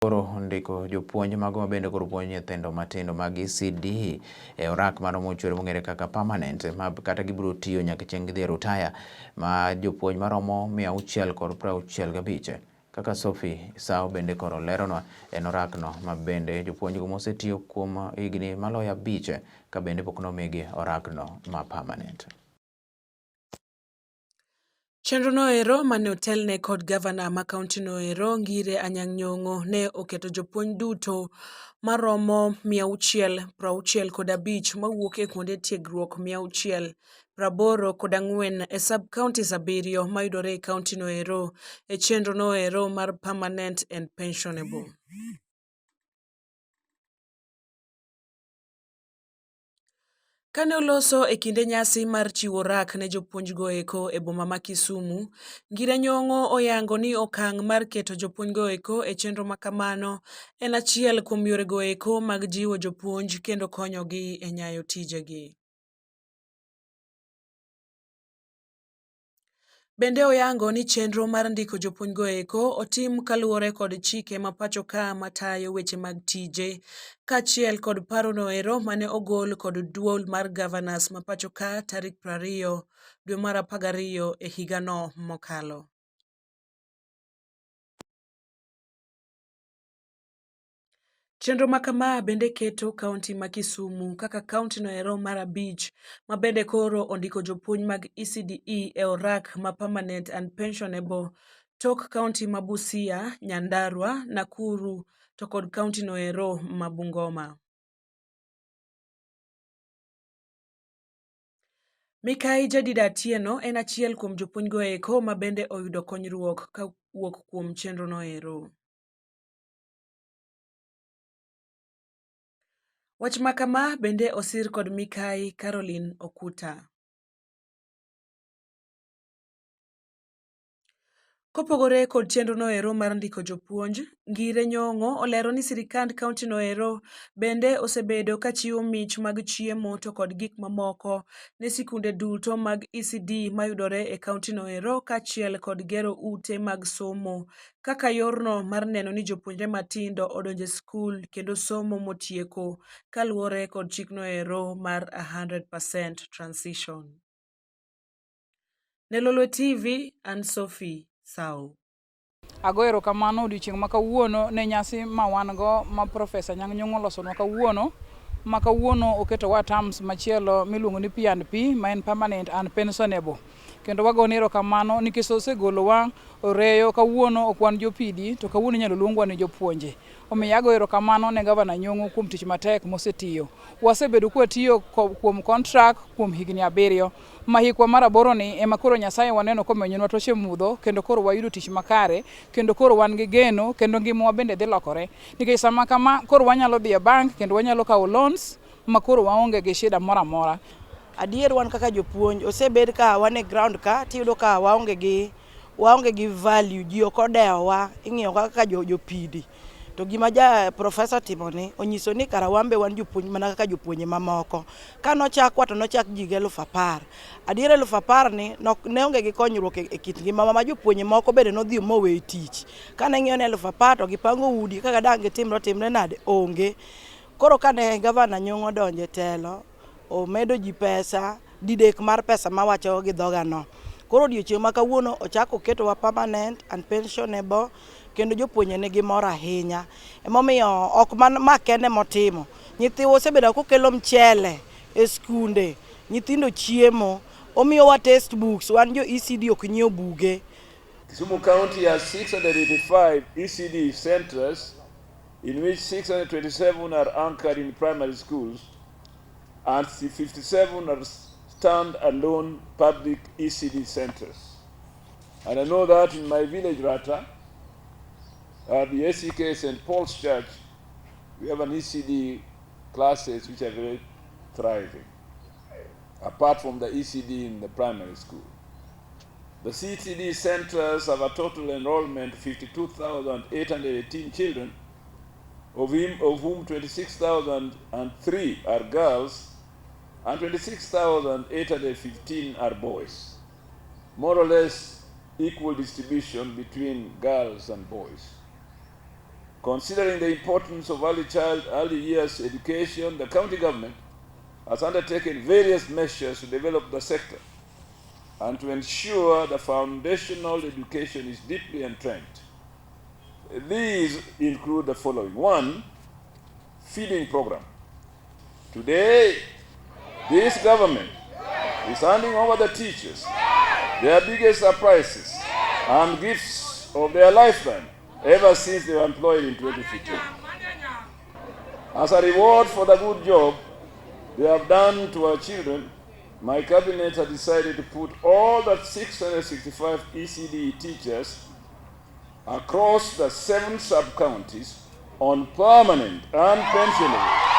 Koro ndiko jopuonj mago mabende koro puonjo nyithindo matindo mag ECD e orak mano mochwere mong'ere kaka permanent ma kata gibiro tiyo nyaka chieng' gidhi e rutaya ma jopuonj maromo 665. Kaka Sophie Sao bende koro leronwa en orakno ma bende jopuonjgo mosetiyo kuom higni maloyo 5 ka bende pok nomigi orakno ma permanent. Chenro noero mane otelne kod gavana ma kaunti noero Ngire Anyang' Nyong'o ne oketo jopuonj duto maromo 665 mawuok e kuonde tiegruok 684 e sub counties 7 mayudore e kaunti noero e chenro noero mar permanent and pensionable. Kane oloso e kinde nyasi mar chiwo rak ne jopuonjgo eko e boma ma Kisumu, Ngire Nyong'o oyango ni okang' mar keto jopuonjgo eko e chenro makamano en achiel kuom yorego eko mag jiwo jopuonj kendo konyogi e nyayo tijegi. Bende oyango ni chenro mar ndiko jopuonjgo eko otim kaluwore kod chike ma pacho ka matayo weche mag tije, kaachiel kod paro noero mane ogol kod duol mar governors ma pacho ka tarik 20 dwe mar 12 e higano mokalo. Chenro ma kama bende keto kaunti ma Kisumu kaka kaunti noero mar 5 ma bende koro ondiko jopuonj mag ECDE e orak ma permanent and pensionable tok kaunti ma Busia, Nyandarua, Nakuru to kod kaunti noero ma Bungoma. Mikai Jedida Atieno en achiel kuom jopuonjgo eko ma bende oyudo konyruok kowuok kuom chenro noero. Wach ma kama bende osir kod Mikai Caroline Okuta. Kopogore kod chenro noero mar ndiko jopuonj, Ngire Nyong'o olero ni sirikand kaunti noero bende osebedo kachiwo mich mag chiemo to kod gik mamoko ne sikunde duto mag ECD mayudore e kaunti noero kaachiel kod gero ute mag somo kaka yorno mar neno ni jopuonjre matindo odonjo e skul kendo somo motieko kaluwore kod chikno ero mar 100% transition. Ne Lolwe TV, an Sophie Sao. Ago erokamano odiochieng' ma kawuono ne nyasi ma wan go ma Profesa Anyang' Nyong'o olosonwa kawuono, ma kawuono oketowa terms machielo miluongo ni P&P ma en permanent and pensionable. Kendo wagone erokamano nikech osegolowa oreyo kawuono ok wan jopidi to kawuono inyalo luongwa ni jopuonje. Omiyo ago erokamano ne Gavana Nyong'o kuom tich matek mosetiyo. Wasebedo kwatiyo kuom contract kuom higni 7. Ma hikwa mar 8 ni ema koro Nyasaye waneno komenyonwa toche mudho kendo koro wayudo tich makare kendo koro wan gi geno kendo ngimawa bende dhi lokore. Nikech sama kama koro wanyalo dhi e bank kendo wanyalo kawo loans ma koro waonge gi shida moro amora. Adier wan kaka jopuonj osebed ka wan e ground ka tiyudo ka waonge gi value, ji ok odewowa, ing'iyo kaka jopidi. To gima ja profesa timo ni onyiso ni kara wan be wan jopuonj mana kaka jopuonje mamoko. Ka nochakwa to nochak ji gi 10,000. Adier 10,000 ni ne onge gi konyruok e kit ngimawa ma jopuonje moko bende nodhi moweyo tich. Kane ng'iyo ni 10,000 to gipango udi kaka dang' gitimre otimre nade onge. Koro kane Gavana Nyong'o odonjo e telo, omedo ji pesa, didek mar pesa mawacho gi dhoga no. Koro odiochieng' ma kawuono ochako oketowa permanent and pensionable kendo jopuonje nigi mor ahinya. Emomiyo ok ma kende motimo. Nyithiwa osebedo kokelo mchele e skunde, nyithindo chiemo, omiyowa textbooks, wan jo ECD ok nyiew buge. Kisumu County has 685 ECD centers in which 627 are anchored in primary schools and 57 are stand-alone public ECD centers. And I know that in my village, Rata, at the ACK St. Paul's Church, we have an ECD classes which are very thriving, apart from the ECD in the primary school. The CCD centers have a total enrollment of 52,818 children, of whom 26,003 are girls and 26,815 are boys. More or less equal distribution between girls and boys. Considering the importance of early child, early years education, the county government has undertaken various measures to develop the sector and to ensure the foundational education is deeply entrenched. These include the following. 1, feeding program. Today, this government is handing over the teachers their biggest surprises and gifts of their lifetime ever since they were employed in 2015. As a reward for the good job they have done to our children, my cabinet has decided to put all the 665 ECD teachers across the 7 sub-counties on permanent and pensionable